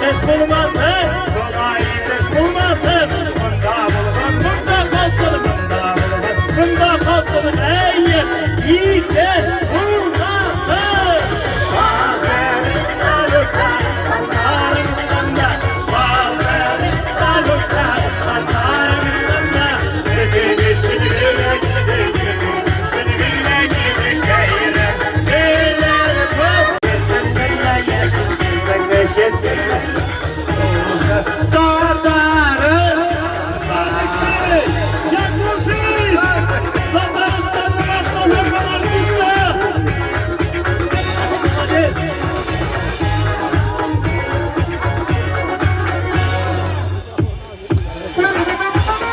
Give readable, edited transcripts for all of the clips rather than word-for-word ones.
эш булмасын, болай эш булмасын. Монда булган, монда калсын, монда булган, монда калсын. Әйе, исән булмасын. Татарстанда, Татарстанда, Татарстанда.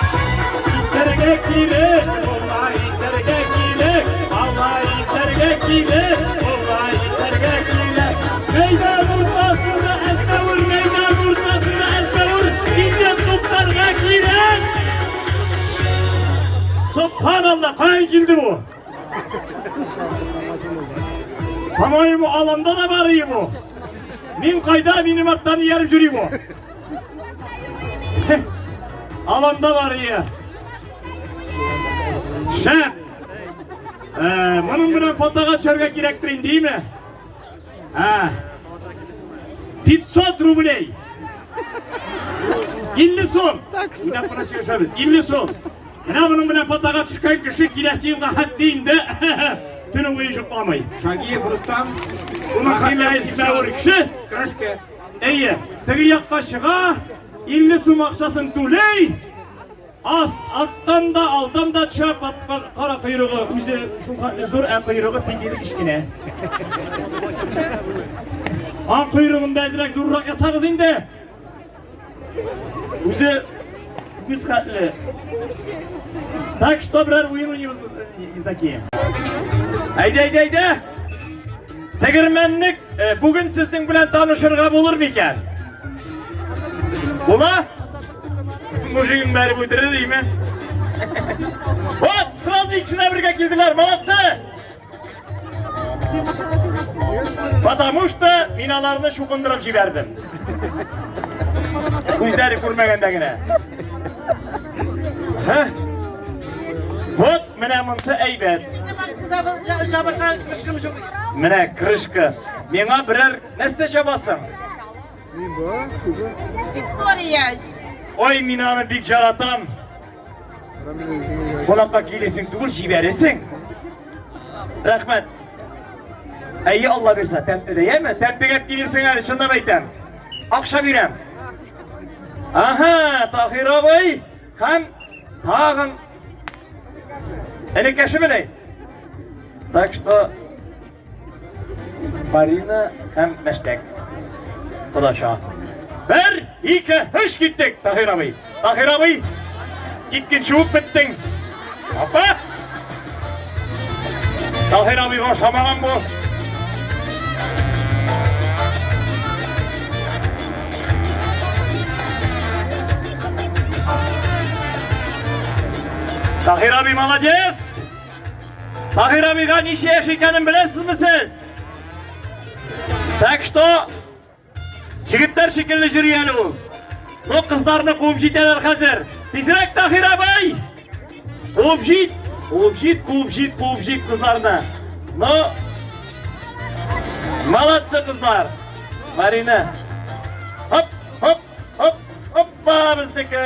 Итәргә кирәк, болай итәргә кирәк, алай итәргә кирәк, болай итәргә кирәк. Мәйдан уртасында әзмәвер, мәйдан уртасында әзмәвер, инде туктарга кирәк. Субханалла, каян килде бу? По-моему, аланда да бар ие бу. Мин кайда, минем арттан ияреп йөри бу. Аланда бар ие. Шәп. Ә, моның белән фотога төшәргә кирәктер инде, димме? Ә. 500 рублей. 50 сум. Уйнап кына сөйләшәбез. 50 сум. Менә моның белән фотога төшкән кеше киләсе елга хәтта инде төне буе йокламый. Шагиев Рустам. Моның хәтле әзмәвер кеше. Крышка. Әйе, теге якка чыга, 50 сум акчасын түли. Ас, арттан да, алдан да төшә, кара койрыгы үзе шул хәтле зур, ә койрыгы тизеле кечкенә. Аң койрыгын да әзрәк зуррак ясагыз инде. Үзе үз хәтле. Так что берәр уен уйныйбыз без такие. Әйдә, әйдә, әйдә. Тегермәнлек бүген сезнең белән танышырга булыр микән? Була? Мужигың бәреп үтерер, име? Вот, сразу икесенә бергә килделәр, молодцы! Потому что мин аларны чукындырып җибәрдем. Үзләре күрмәгәндә генә. Һә? Вот, менә монсы әйбәт. Менә крышка. Миңа берәр нәрсә чабасың? Виктория. Ой, мин аны бик яратам. Кунакка килесең түгел, җибәресең. Рәхмәт. Әйе, Алла бирсә, тәмте дә, яме? Тәмтегә килерсең әле, чынлап әйтәм. Акча бирәм. Ага, Таһир абый һәм тагын энекәше менә. Так что Марина һәм Мәштәк. Кодача. Бер, ике, өч киттек, Таһир абый. Таһир абый, киткенче үк беттең. Апа! Таһир абыйга ошамаган бу. Таһир абый молодец! Таһир абыйга ничә яшь икәнен беләсезме сез? Так что, егетләр шикелле йөри әле ул. Ну, кызларны куып җитәләр хәзер. Тизрәк, Таһир абый! Куып җит! Куып җит, куып җит, куып җит кызларны. Ну, молодцы кызлар. Марина. Хоп, хоп, хоп, хоппа безнеке.